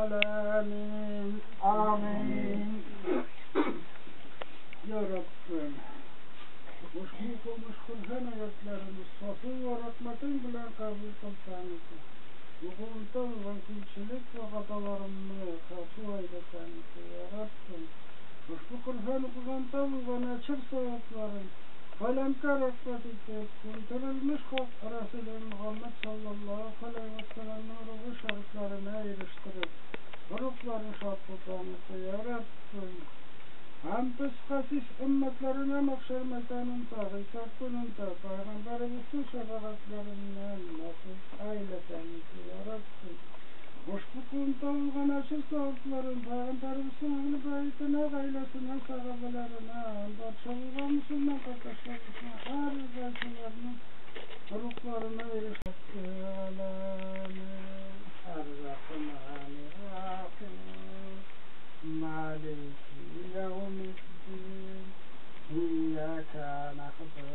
Alemin. Amin. Ya Rabbim, ushbu qilmish Qur'on oyatlarini sofi va rahmating bilan qabul qilsan. Yuqumdan va kulchilik va xatolarimni afu aylasan. Ya Rabbim, ushbu Qur'on o'qiganda bo'lgan ajr savoblarin Kalemkar rahmet etip, kurtarılmış halk Resulü Muhammed sallallahu aleyhi ve sellem'in ruhu şartlarına eriştirip, ruhlarını şad kılsanız ya Rabbim. Hem biz hasis ümmetlerine mahşer meydanında, hisap gününde, Peygamberimizin şefaatlerinden nasip eyleseniz ya Rabbim. Ushbu kunda bo'lgan ajr savoblarin Peygamberimizin ehli beytine, ailesine, sahabelerine, barcha bo'lgan musulmon qardoshlarimizni har qaysilarinin ruhlarına eriştirsin. Errahmanirrahim. Maliki yevmiddin. İyyâke na'budu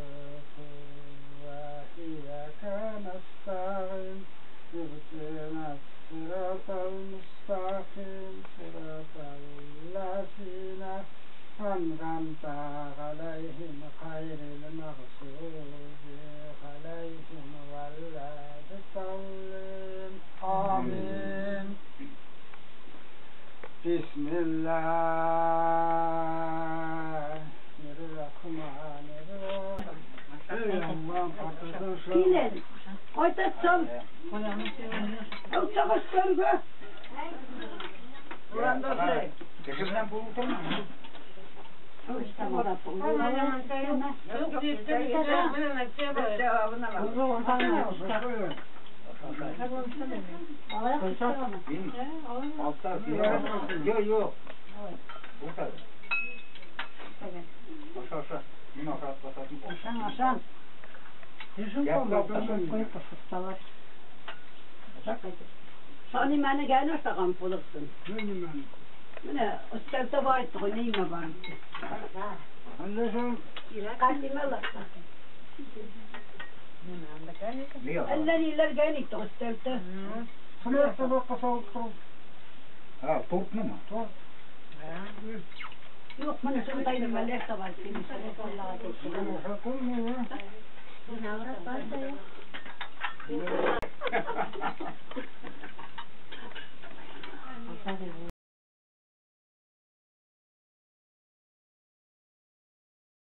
ve iyyâke nesta'in. اهدنا الصراط المستقيم صراط الذين أنعمت عليهم غير المغضوب عليهم ولا الضالين. آمين. بسم الله الرحمن الرحيم. Qaytatsam, o'tag'istonga. Yok yok. Aşan. Sani meni gel bulursun. Mine üstte var etti, neyime var etti. Kaçtım Allah. Eller gel etti üstte. Ha, tortlu mu? Tort. Yok, mine şundaydım, eller de var.